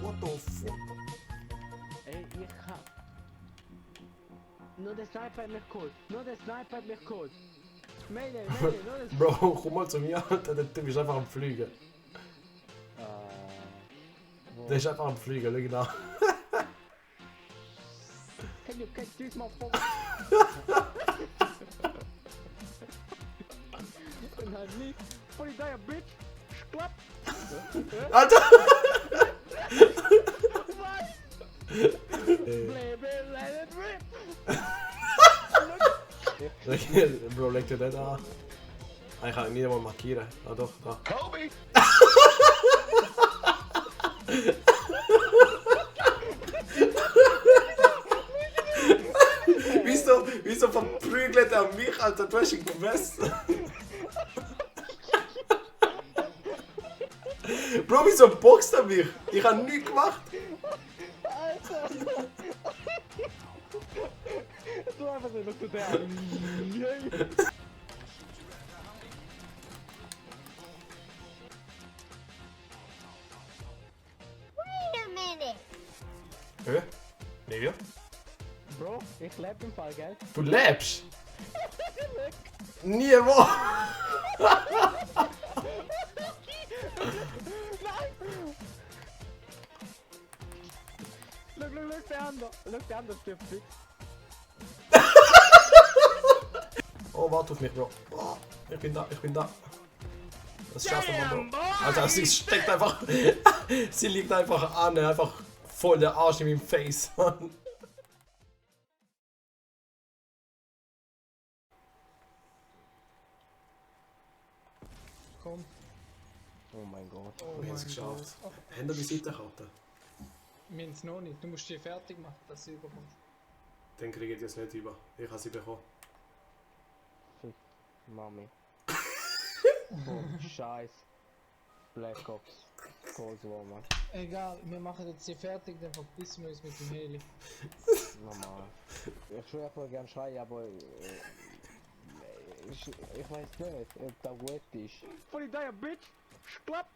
what the fuck? Ey, ich hab... Nur der Sniper hat mich geholt. Nur der Sniper hat mich geholt. Mayday, nur der... Bro, komm mal zu mir, Alter, der Typ ist einfach am Fliegen. Der ist einfach am Fliegen, schau nach. Can you catch this motherfucker? Nein, nicht. Polizei, bitch! Klapp! Alter! Baby, let it rip! Bro, leg dir das an. Ich kann ihn nicht einmal markieren. Ah doch, da. Kobe! Wieso verprügelt er mich, Alter? Du hast ihn gemessen. Bro, wieso boxt er mich? Ich hab nichts gemacht. Alter! Du einfach so, du der. Wait a minute. Hä? Nee, Bro, ich lebe im Fall, gell? du lebst? Nie wo! Look, der andere. Look, der andere stirbt fix. Oh, warte auf mich, Bro. Oh, ich bin da. Das schaffen wir, Bro. Alter, sie steckt einfach. Sie liegt einfach an, einfach voll der Arsch in meinem Face. Komm. Oh mein Gott. Oh Wir haben es mein geschafft. Gott. Haben wir die Seitenkarte? Wir haben es noch nicht. Du musst die fertig machen, dass du überkommst. Dann kriege ich das nicht über. Ich habe sie bekommen. Fick, Mami. Oh, Scheiß. Black Ops. Cold War, Mann. Egal, wir machen jetzt die fertig, dann verpissen wir uns mit dem Heli. Normal. Ich würde einfach gerne schreien, aber... ich weiß nicht, ob das gut ist. Polizei, bitch! Klapp!